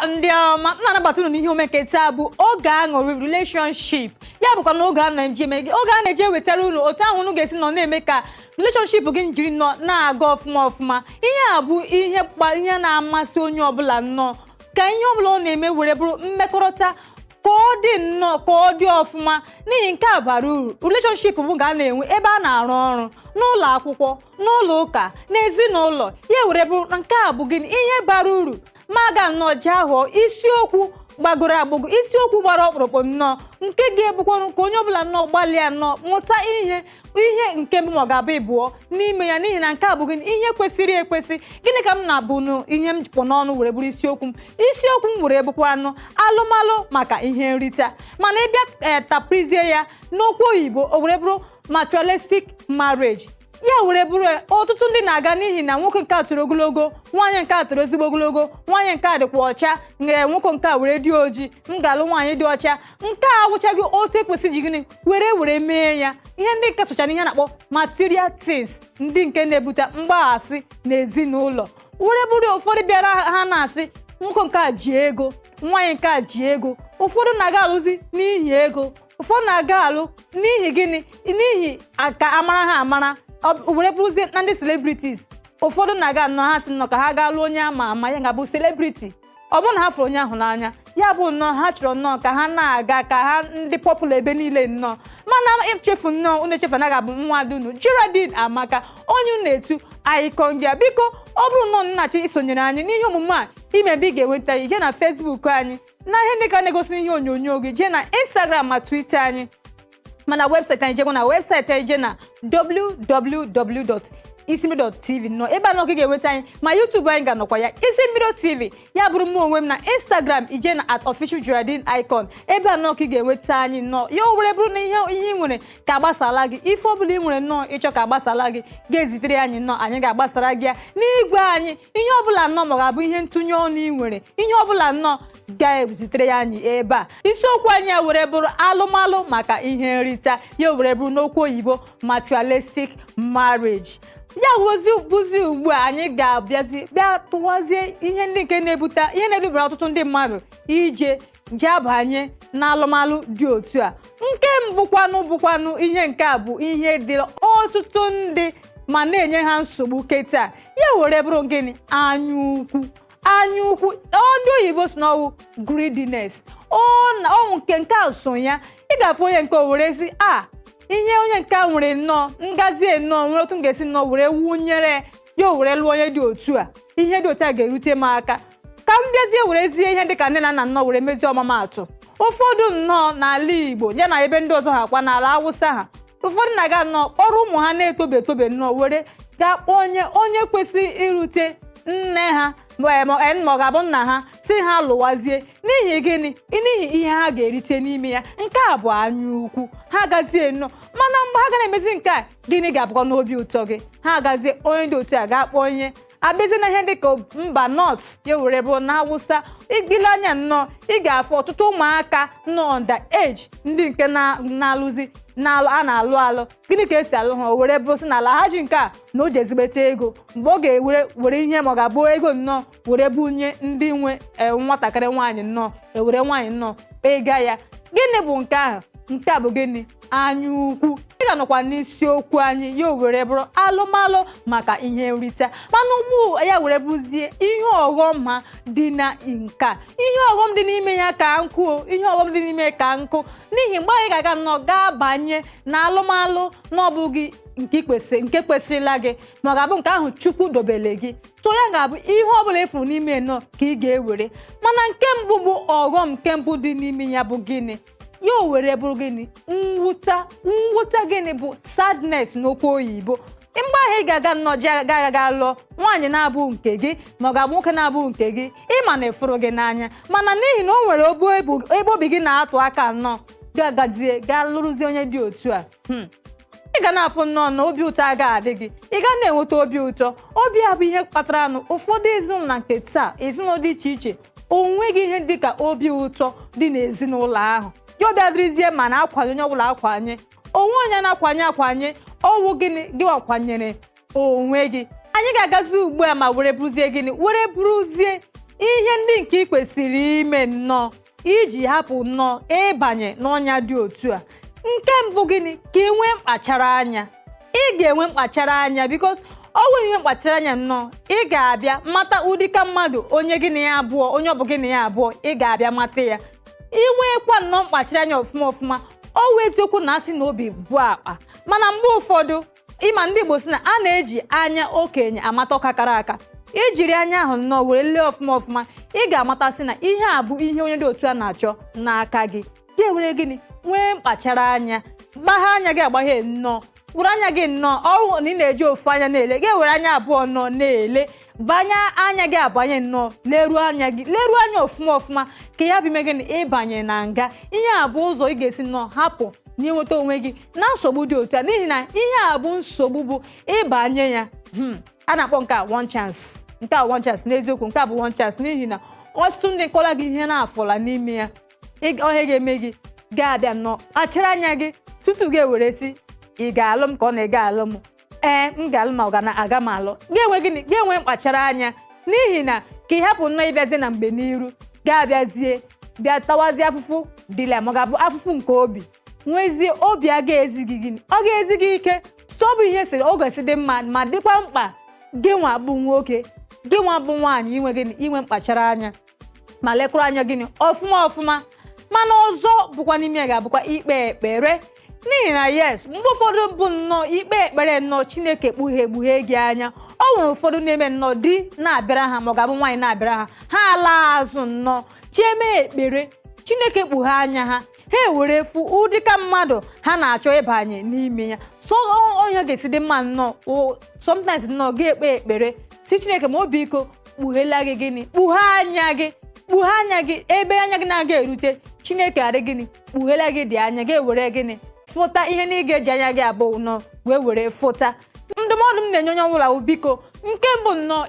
Ndị ọma m na-anabata unu n'ihe omume nke taa bụ Oge Aṅụrị Relationship. Ya bụkwa na oge a na-eji eme, oge a na-eji ewetara unu otu ahụ unu ga-esi nọ na-eme ka relationship gị jiri nọ na-aga ọfụma ọfụma. Ihe a bụ ihe ihe na-amasị onye ọbụla nnọọ, ka ihe ọbụla ọ na-eme were bụrụ mmekọrịta, ka ọ dị nnọọ, ka ọ dị ọfụma, n'ihi nke a bara uru. Relationship bụ ga a na-enwe ebe a na-arụ ọrụ, n'ụlọ akwụkwọ, n'ụlọ ụka, n'ezinụlọ. Ya were bụrụ na nke a bụ gịnị? Ihe bara uru. Ma ga nnọọ ji aghọọ isiokwu gbagoro agbago, isiokwu gbara ọkpụrụkpụ nnọọ, nke ga-ebukwanụ ka onye ọbụla nnọọ gbalịa nnọọ mụta ihe, ihe nke mbụ ma ọ ga-abụ ịbụọ n'ime ya, n'ihi na nke a bụ gịnị? Ihe kwesịrị ekwesị. Gịnị ka m na-abụ ihe m kpọ n'ọnụ were bụrụ isiokwu m? Isiokwu m were bụkwanụ alụmalụ maka ihe nrita. Mana ịbịa ee taprizie ya n'okwu oyibo, o were bụrụ materialistic marriage. Ya were bụrụ ọtụtụ ndị na-aga n'ihi na nwoke nke a toro ogologo, nwaanyị nke a toro ezigbo ogologo, nwaanyị nke a dịkwa ọcha, ee, nwoke nke a were dị oji, m ga-alụ nwaanyị dị ọcha. Nke a awụchaghị otu ekwesị ji gịnị were mee ya. Ihe ndị nke socha ihe na-akpọ material things, ndị nke na-ebute mgbaghasị n'ezinụlọ, were bụrụ ụfọdụ bịara ha na-asị nwoke nke a ji ego, nwaanyị nke a ji ego. Ụfọdụ na-aga alụzi n'ihi ego, ụfọdụ na-aga alụ n'ihi gịnị? N'ihi ka amara ha amara, were bụrụzie na ndị celebrities. Ụfọdụ na-aga nnọọ, ha sị nnọọ ka ha gaa lụọ onye ama ama, ya ga-abụ celebrity. Ọ bụrụ na ha fụrụ onye ahụ n'anya, ya bụ nnọọ ha chọrọ nnọọ ka ha na-aga ka ha ndị popular ebe niile nnọọ. Mana echefu nnọọ, unu echefu anaghị abụ nwa dị unu Geraldine Amaka, onye unu na-etu Icon Girl. Biko, ọ bụrụ nnọọ nnachi isonyere anyị n'ihe omume a, ime ebe ị ga-enweta ya, ije na Facebook anyị na ihe ndị ka na-egosi ihe onyonyo gị, jee na Instagram ma Twitter anyị, mana webụsaịtị anyị, jekwa na webụsaịtị anyị, jee na www.isimbido.tv nọ ebe a nọ ka ị ga-enweta anyị. Ma YouTube anyị ga-anọkwa ya, Isi Mbido TV. Ya bụrụ mụ onwe m na Instagram, ije na @officialGeraldine Icon, ebe a nọ ka ị ga-enweta anyị nnọọ. Ya o were bụrụ na ihe ị nwere ka agbasala gị, ife ọbụla ị nwere nnọọ ịchọ ka agbasala gị, ga-ezitere anyị nnọọ, anyị ga-agbasara gị ya n'igwe anyị. Ihe ọbụla nnọọ, ma ọ ga-abụ ihe ntụnye ọnụ ị nwere, ihe ọbụla nnọọ, ga-ezitere ya anyị ebe a. Isiokwu anyị ya were bụrụ alụmalụ maka ihe nrita, ya were bụrụ n'okwu oyibo materialistic marriage. Ya wozi bụzi ugbu a anyị ga-abịazi bịa tụwazie ihe ndị nke na-ebute ihe na-edubara ọtụtụ ndị mmadụ ije ji abanye n'alụmalụ dị otu a. Nke mbụkwanụ bụkwanụ ihe nke a bụ ihe dị ọtụtụ ndị ma na-enye ha nsogbu keta, ya were bụrụ gịnị? Anya ukwu. Anya ukwu, ndị oyibo si n'ọwụ greediness. Ọ nke a so ya. Ị ga-afụ onye nke o were si a ihe onye nke a nwere nnọọ ngazi nnọọ nwere otu m ga-esi nnọọ were wunyere ya, o were lụọ onye dị otu a, ihe dị otu a ga-erute m aka, ka m bịazie werezie ihe dịka nne na nna nnọọ were mezie ọmụmaatụ. Ụfọdụ nnọọ n'ala Igbo ya na ebe ndị ọzọ ha kwa n'ala Awụsa ha, ụfọdụ na-aga nnọọ kpọrọ ụmụ ha na-etobe etobe nnọọ were gaa kpọọ onye kwesịrị irute nne ha ma ọ ga-abụ nna ha, si ha lụwazie. N'ihi gịnị? N'ihi ihe ha ga-erite n'ime ya. Nke a bụ anya ukwu. Ha gazie nnọọ, mana mgbe ha ga na-emezi nke a, gịnị ga-abụkwa n'obi ụtọ gị? Ha gazie onye dị otu a ga-akpọ onye abịazie na ihe dịka mba North, ya were bụ na Awụsa, igile anya nnọọ, ị ga-afụ ọtụtụ ụmụaka nọ under age, ndị nke na-alụzi na-alụ a na-alụ alụ. Gịnị ka esi alụ ha? O were bụ sị na ala ha ji nke a na o ji ezigbete ego, mgbe ọ ga-ewere were ihe ma ọ ga-abụ ego nnọọ were bunye ndị nwe nwatakịrị nwaanyị nnọọ, ewere nwaanyị nnọọ kpega ya. Gịnị bụ nke ahụ? Nke a bụ gịnị? Anya ukwu. Ị ga-anọkwa n'isiokwu anyị, ya were bụrụ alụmalụ maka ihe nrite. Mana ugbu ya were bụzie ihe ọghọm ha dị na nke a, ihe ọghọm dị n'ime ya ka nkụ o, ihe ọghọm dị n'ime ka nkụ, n'ihi mgbe anyị ga-aga nnọọ gaa banye na alụmalụ na ọ bụghị nke kwesịrịla gị, ma ọ ga-abụ nke ahụ Chukwu dobele gị, so ya ga-abụ ihe ọbụla ịfụrụ n'ime nnọọ ka ị ga-ewere. Mana nke mbụ bụ ọghọm nke mbụ dị n'ime ya bụ gịnị? Ya o were bụrụ gịnị? Mwụta. Mwụta gịnị bụ sadness n'okwu oyibo. Mgbe ahụ ị ga-aga nnọọ ji aga aga lụọ nwaanyị na-abụ nke gị, ma ọ ga-abụ nwoke na-abụ nke gị, ịma na ịfụrụ gị n'anya, mana n'ihi na o nwere ebe obi gị na-atụ aka nnọọ, ga-agazie gaa lụrụzie onye dị otu a, ị ga na-afụ nnọọ na obi ụtọ agaghị adị gị, ị ga na-enweta obi ụtọ. Obi a bụ ihe kpatara nụ ụfọdụ ezinụlọ na nke taa, ezinụlọ dị iche iche, o nweghị ihe dị ka obi ụtọ dị n'ezinụlọ ahụ. Ya ọbịa dịrịzie, ma na-akwanye onye ọbụla akwanye onwe, onye na-akwanye akwanye ọwụ gịnị? Gị akwanyere onwe gị. Anyị ga-agazi ugbu a ma were bụrụzie gịnị? Were bụrụzie Ihe ndị nke ị kwesịrị ime nnọọ iji hapụ nnọọ ịbanye n'ọnya dị otu a. Nke mbụ, gịnị? Ka ị nwee mkpachara anya. Ị ga-enwe mkpachara anya, because ọ nwere ihe mkpachara anya nnọọ, ị ga-abịa mata ụdịka mmadụ onye gị na ya abụọ, onye ọ bụ gị na ya abụọ. Ị ga-abịa mata ya. Inwekwa nnọọ mkpachara anya ọfụma ọfụma. Ọ wụ eziokwu na asị na obi bụ akpa, mana mgbe ụfọdụ, ịma ndị Igbo sị na a na-eji anya okenye amata ọka kara aka. Ijiri anya ahụ nnọọ were lee ọfụma ọfụma, ị ga-amatasị na ihe a bụ ihe onye dị otu a na-achọ n'aka gị. Ga-ewere gịnị? Nwee mkpachara anya, gbaghe anya gị agbaghe nnọọ, were anya gị nnọọ. Ọrụ na ị na-eji ofu anya na-ele, ga-ewere anya abụọ nnọọ na-ele. Banye anya gị abanye nnọọ, leruo anya gị, leruo anya ọfụma ọfụma, ka ya bụ ime gịnị? Ịbanye na nga. Ihe a bụ ụzọ ị ga-esi nnọọ hapụ n'inweta onwe gị na nsogbu dị otu a, n'ihi na ihe a bụ nsogbu bụ ịbanye ya. A na-akpọ nke a one chance. Nke a one chance n'eziokwu. Nke a bụ one chance, n'ihi na ọtụtụ ndị kọla gị ihe na-afọla n'ime ya. Ọhịa ga-eme gị ga-abịa nnọọ kpachara anya gị tutu gị ewere sị ị ga-alụ m ka ọ na ị ga-alụ m. Ee, m ga-alụ, ma ọ ga na-aga m alụ. Ga-enwe gịnị? Ga-enwe mkpachara anya, n'ihi na ka ị hapụ nnọọ ịbịazie na mgbe n'iru, ga-abịazie bịa tawazie afụfụ dịla, ma ọ ga-abụ afụfụ nke obi nwezie obi a ga-ezi gị gịnị? Ọ ga-ezi gị ike. So ọ bụ ihe sịrị ọ ga-esi dị mma ma dịkwa mkpa, gị nwa bụ nwoke, gị nwa bụ nwaanyị, inwe gịnị? Inwe mkpachara anya ma lekọrọ anya gịnị? Ọfụma ọfụma. Mana ọzọ bụkwa n'ime ya ga-abụkwa ikpe ekpere, n'ihi na yes, mgbe ụfọdụ bụ nnọọ ikpe ekpere nnọọ, Chineke kpughe ekpughe gị anya. Ọ nwere ụfọdụ na-eme nnọọ, di na-abịara ha, ma ọ ga-abụ nwaanyị na-abịara ha, ha ala azụ nnọọ cheme ekpere, Chineke kpughe anya ha, ha ewere fụ ụdịka mmadụ ha na-achọ ịbanye n'ime ya. So onye ga-esi dị mma nnọọ, sometimes nnọọ ga-ekpe ekpere si Chineke ma obi iko kpughela gị gịnị? Kpughe anya gị, kpughe anya gị ebe anya gị na-aga erute. Chineke adị gịnị? Kpughela gị dị anya, ga-ewere gịnị? Fụta ihe na ị ga-eji anya gị abụọ nọ wee were fụta. Ndụmọdụ m na-enye onye ọbụla bụ, biko, nke mbụ nnọọ,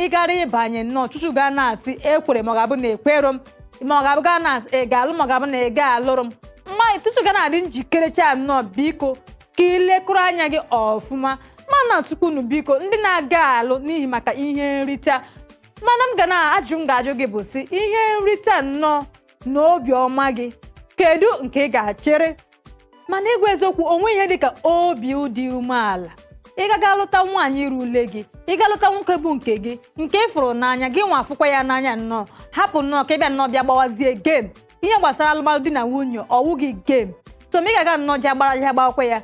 ịgara ịbanye nnọọ tutu gaa na-asị ekwere, ma ọ ga-abụ na ekwerọ m, ma ọ ga-abụ gaa na-asị ị ga-alụ, ma ọ ga-abụ na ị ga-alụrụ m mma, tutu gaa na-adị njikerecha nnọọ, biko, ka ị lekọrọ anya gị ọfụma. Mana unu biko, ndị na-aga alụ n'ihi maka ihe nrita, mana m ga na ajụ m ga-ajụ gị bụ sị, ihe nrita nnọọ na obiọma gị, kedu nke ị ga-achịrị? Mana ịgwa eziokwu, onwe ihe dịka obi dị umeala. Ị gaga lụta nwaanyị rule gị, ị ga lụta nwoke bụ nke gị, nke ị fụrụ n'anya, gị nwa afụkwa ya n'anya nnọọ, hapụ nnọọ ka ị bịa nnọọ bịa gbawazie game. Ihe gbasara alụmalụ di na nwunye, ọwụ gị game. So ma ị ga-aga nnọọ ji agbara ya gbakwa ya,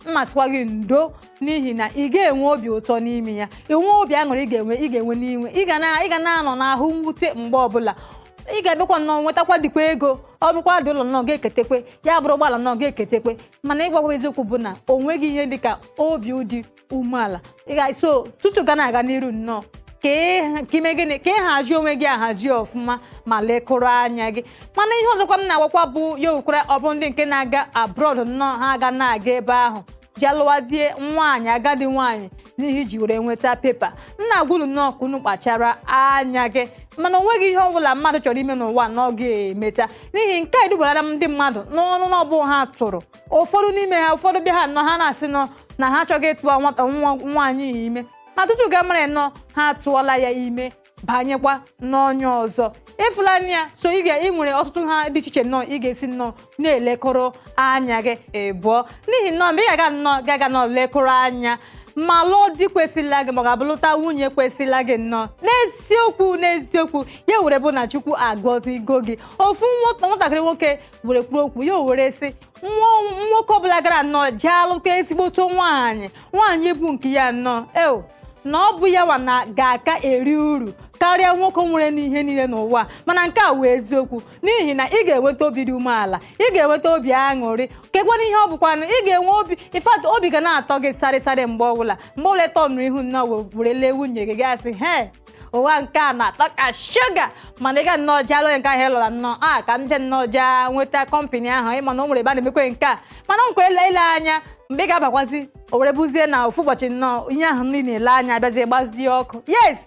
mmasịkwa gị ndo, n'ihi na ị ga-enwe obi ụtọ n'ime ya, enwe obi aṅụrị ị ga-enwe, ị ga-enwe n'inwe, ị ga na-anọ n'ahụ mwute mgbe ọbụla. Ị ga-abịakwa nnọọ nwetakwa dịkwa ego, ọ bụrụkwa dị ụlọ nnọọ ga-eketekwe ya, bụrụ ụgbọala nnọọ ga-eketekwe, mana ịgwakwa eziokwu bụ na o nweghị ihe dịka obi ụdị umeala. Ị ga so tutu ga na-aga n'iru nnọọ ka ime gịnị? Ka ị hazie onwe gị ahazi ọfụma ma lekụrụ anya gị. Mana ihe ọzọkwa m na-agwakwa bụ ya okwere, ọ bụ ndị nke na-aga abroad nnọọ, ha aga na-aga ebe ahụ jee lụwazie nwaanyị agadi nwaanyị n'ihi iji were nweta paper. M na-agwa unu nnọọ ka unu kpachara anya gị, mana o nweghị ihe ọbụla mmadụ chọrọ ime n'ụwa na ọ ga-emeta, n'ihi nke a edubara m ndị mmadụ n'ọnụ na ọbụ ha tụrụ ụfọdụ n'ime ha. Ụfọdụ bịa, ha nnọọ ha na-asị nọ na ha achọghị ịtụwa nwata nwa nwaanyị ime, ma tutu ga mara nnọọ, ha atụọla ya ime, banyekwa n'ọnya ọzọ. Ịfụlanya ya. So ị ga ị nwere ọtụtụ ha dị iche iche nnọọ ị ga-esi nnọọ na-elekọrọ anya gị ịbụọ, n'ihi nnọọ mgbe ị ga-aga nnọọ ga-aga nnọọ lekọrọ anya ma lụọ di kwesịrịla gị, ma ọ ga-abụ lụta nwunye kwesịrịla gị nnọọ n'eziokwu n'eziokwu, ya were bụ na Chukwu agọzigo gị. Ofu nwatakịrị nwoke were kwuo okwu ya, o were sị nwa nwoke ọbụla gara nnọọ jee lụta ezigboto nwaanyị, nwaanyị bụ nke ya nnọọ eo, na ọ bụ ya nwa na ga-aka eri uru karịa nwoke nwere n'ihe niile n'ụwa. Mana nke a wee eziokwu, n'ihi na ị ga-enweta obi dị umeala, ị ga-enweta obi aṅụrị kekwana ihe ọ bụkwanụ ị ga-enwe obi ifat, obi ga na-atọ gị sarịsarị mgbe ọbụla, mgbe ọbụla ịtọ nụrụ ihu nnọọ were lee nwunye gị, gasị he ụwa nke a na-atọ ka shuga. Mana ị ga nnọọ jee alụ nke ahụ ị lụra nnọọ a, ka m jee nnọọ jee nweta company ahụ, ịma na o nwere ebe a na-emekwe nke a. Mana o nwekwa ile anya mgbe ị ga-abakwazi, o were buzie na ofu ụbọchị nnọọ ihe ahụ niile na-ele anya abịazie gbazie ọkụ. Yes,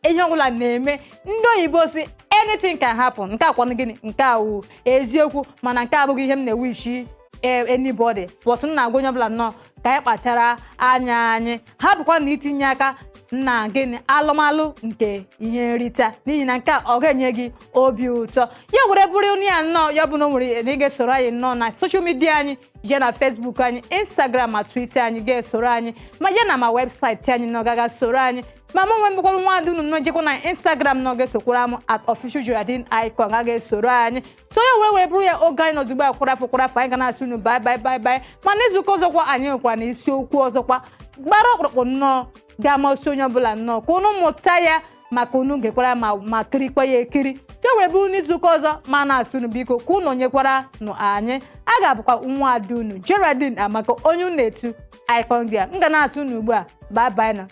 ihe ọbụla na-eme. Ndị oyibo si anything can happen. Nke akwanụ gịnị? Nke a wụ eziokwu, mana nke abụghị ihe m na-ewishi anybody, but m na-agwa onye ọbụla nnọọ ka anyị kpachara anya anyị, hapụkwa na itinye aka. Na gịnị? Alụmalụ nke ihe nrite, n'ihi na nke a ọ ga-enye gị obi ụtọ. Ya were bụrụ ya nnọọ, ya bụ na o nwere na ị ga-esoro anyị nnọọ na social media anyị, jee na Facebook anyị, Instagram ma Twitter anyị, ga-esoro anyị, ma ya na ma webụsaịtị anyị nọ gaga soro anyị. Ma mụ nwe mbụkwara nwa unu nnọọ, jekwa na Instagram nọ ga-esokwara m @officialGeraldine Icon, ga ga-esoro anyị. So ya were bụrụ ya, oge anyị nọzigbo ya kwara afọ kwara afọ, anyị ga na-asị unu bye bye, bye bye. Ma n'izuụka ọzọkwa, anyị nwekwara na isiokwu ọzọkwa gbara ọkpụrụkpụ nnọọ ga-amasị onye ọbụla nnọọ ka unu mụta ya, maka unu gekwara ma kirikwa ya ekiri. Ya were bụrụ n'izuụka ọzọ, ma na-asị unu biko ka unu nyekwara nụ anyị. A ga-abụkwa nwa ada unu, Geraldine Amaka, onye unu na-etu Icon Girl. M ga na-asị unu ugbu a, bye bye na.